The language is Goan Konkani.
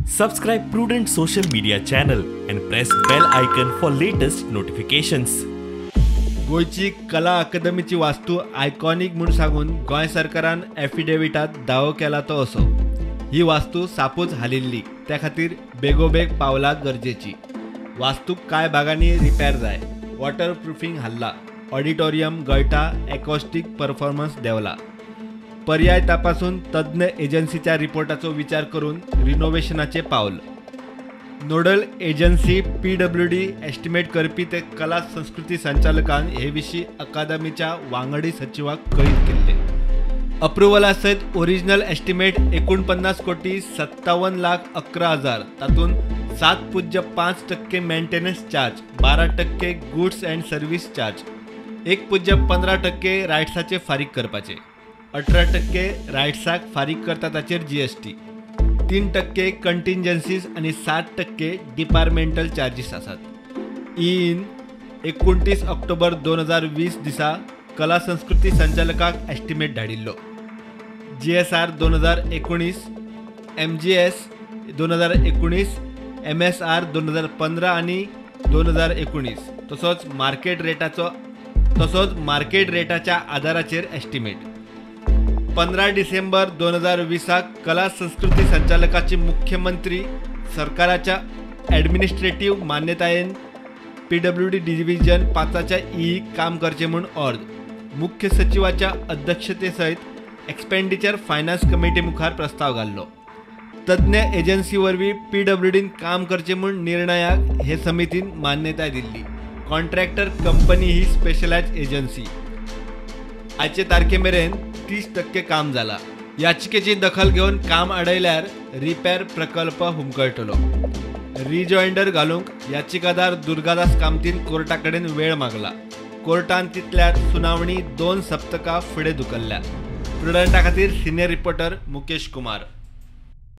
Subscribe Prudent social media channel and press bell icon for latest notifications. गोंयची कला अकादमीची वास्तू आयकॉनिक म्हूण सांगून गोंय सरकारान एफिडेविटात दावो केला तो असो, ही वास्तू सापूच हालिल्ली, त्या खातीर बेगोबेग पावलां गरजेची। वास्तूक कांय भागांनी रिपेर जाय, वॉटर प्रुफींग हाडला, ऑडिटोरियम गळटा, एकॉस्टीक परफॉर्मन्स देंवला। पर्याय तपासून तज्ञ एजन्सीच्या रिपोर्टाचो विचार करून रिनोव्हेशनाचे पावल। नोडल एजन्सी PWD estimate करपी ते कला संस्कृती संचालकान हे विशीं अकादमीच्या वांगडी सचिवाक कळीत केल्ले। अप्रुव्हला सयत ओरिजिनल एस्टिमेट 49,57,11,000, तातूंत 7.5% maintenance charge, 12% goods and service charge, 1.15% रायट्साचे फारीक करपाचे, 18% रायट्साक फारीक करता ताचेर GST, 3% कंटिंजन्सीज आनी 7% डिपार्टमेंटल चार्जीस आसात। इन 29 ऑक्टोबर 2020 दिसा कला संस्कृती संचालकाक एस्टिमेट धाडिल्लो। GSR 2019, MGS 2019, MSR 2015 आनी 2019 तसोच मार्केट रेटाच्या आदाराचेर एस्टिमेट। 15 डिसेंबर 2020 कला संस्कृती संचालकाची मुख्यमंत्री सरकाराच्या ॲडमिनिस्ट्रेटिव्ह मान्यतायेन PWD division 5च्या ई काम करचे म्हूण अर्ज मुख्य सचिवाच्या अध्यक्षतेसयत एक्सपेंडिचर फायनान्स कमिटी मुखार प्रस्ताव घाल्लो। तज्ञ एजन्सी वरवीं PWDन काम करचे म्हूण निर्णयाक हे समितीन मान्यताय दिल्ली। कॉन्ट्रॅक्टर कंपनी ही स्पेशलायज्ड एजन्सी। आयचे तारखे मेरेन 30% काम जाला। याचिकेची दखल घेवन काम आडयल्यार रिपेर प्रकल्प हुमकळटलो। रिजॉइंडर घालूंक याचिकादार दुर्गादास कामतीन कोर्टा कडेन वेळ मागला। कोर्टान तितल्यार सुनावणी 2 सप्तकां फुडें धुकल्ल्या। प्रुडंटा खातीर सिनियर रिपोर्टर मुकेश कुमार।